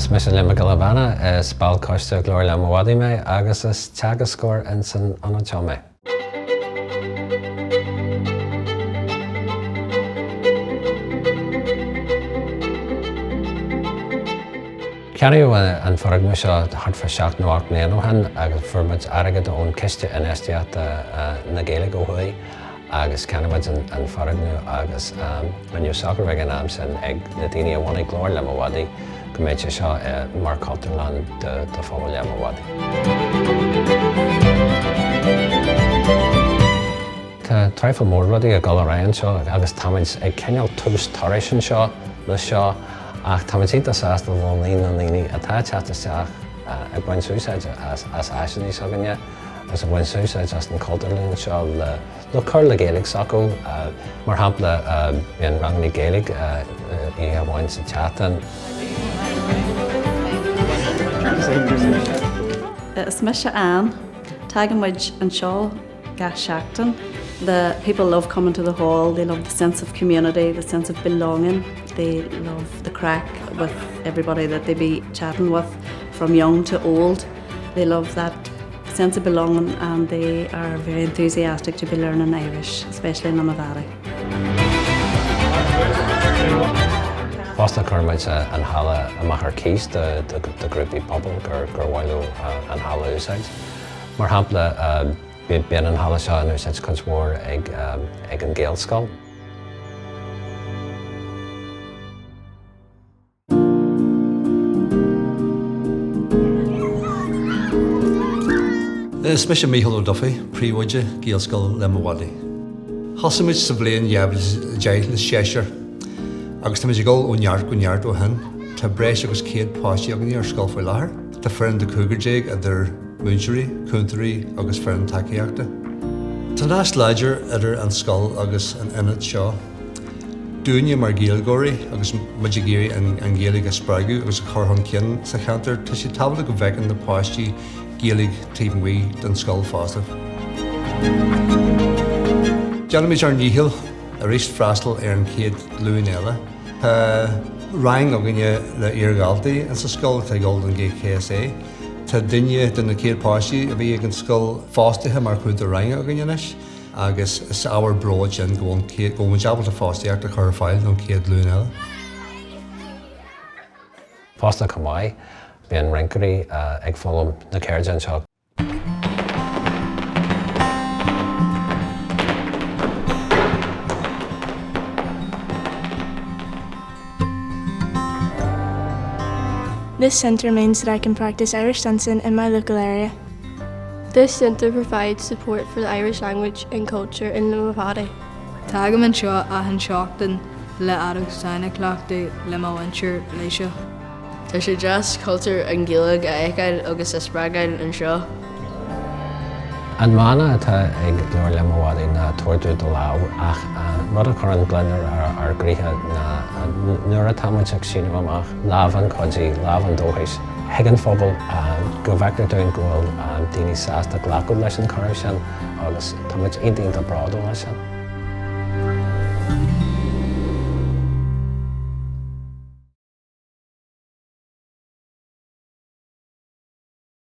Is mise Liam Mac Giolla Bheanna, is ball coiste Ghlór Liam Ó Mhadaidh mé agus is teagascóir ins an ionad seo mé. Ceannaíodh an foirgneamh seo thart fá sheacht nó ocht mbliana ó shin agus fuair muid airgead ón Chiste Infheistíochta na Gaeilge ó thuaidh agus cheannaigh muid an foirgneamh agus rinneadh socrú ag an am sin ag na daoine a bhunaigh Glór Liam Ó Mhadaidh go mbeadh sé seo mar chultúrlann do phobal Liam Ó Mhadaidh. Tá traidhfil mór rudaí ag dul ar aghaidh anseo agus táimid ag cineál tús turais anseo le seo ach táimid iontach sásta go bhfuil líon na ndaoine atá ag teacht isteach ag baint úsáid as áiseanna s'againne agus ag baint úsáid as an chultúrlann seo le le cur le Gaeilge s'acu. Mar shampla, bíonn ranganna Gaeilge oíche amháin sa tseachtain. Is mise Ann. Tagann muid anseo gach seachtain. The people love coming to the hall, they love the sense of community, the sense of belonging, they love the craic with everybody that they be chatting with, from young to old. They love that sense of belonging and they are very enthusiastic to be learning Irish, especially in Limavady. Fosta chuir muid an halla amach ar cíos do ghrúpaí pobail gur mhaith leo an halla a úsáid. Mar shampla, bíonn an halla seo in úsáid cuid mhór ag an Ghaelscoil. Is mise Mícheál Ó Dufaigh, Príomhoide Gaelscoil Liam Ó Mhadaidh. Thosaigh muid sa bhliain 2010 le seisear agus táimid ag dul ó neart go neart ó shin. Tá breis agus 100 páistí againne ar scoil faoi láthair. Tá foireann de 15 idir múinteoirí, cúntóirí agus foireann tacaíochta. Tá nasc láidir idir an scoil agus an ionad seo. Dúinne mar Ghaeilgeoirí agus muid ag iarraidh an Ghaeilge a spreagadh agus a chur chun cinn sa cheantar, tá sé tábhachtach go bhfeiceann na páistí Gaeilge taobh amuigh den scoil fosta. Déanaimid ár ndícheall arís freastal ar an chéad ghlúin eile. Tá rang againne le iardhaltaí insa scoil atá ag dul don KSA. Tá duine de na chéad páistí a bhí ag an scoil fostaithe mar chúntóir ranga againne anois. agus is ábhar bróid sin go bhfuil go bhfuil muid ábalta fostaíocht a chur ar fáil don chéad ghlúin eile. Fosta chomh maith, bíonn rinceoirí ag foghlaim na ceirde anseo. This centre means that I can practice Irish dancing in my local area. This centre provides support for the Irish language and culture in Limavady. Tagaim anseo achan seachtain le fheadóg stáin a chleachtadh le mo mhuintir Laoise. Tá sé deas cultúr an Ghaeilge a fheiceáil agus a spreagadh anseo. An mana atá ag Glór Liam Ó Mhadaidh ná tabhair dúinn do lámh ach an rud a chuireann gliondar ar ár gcroíthe ná nuair atá muid ag síneadh amach lámh an chuidithe, lámh an dóchais chuig an phobal, go bhfeictear dúinn go bhfuil daoine sásta glacadh leis an chuireadh sin agus tá muid iontach iontach bródúil as sin.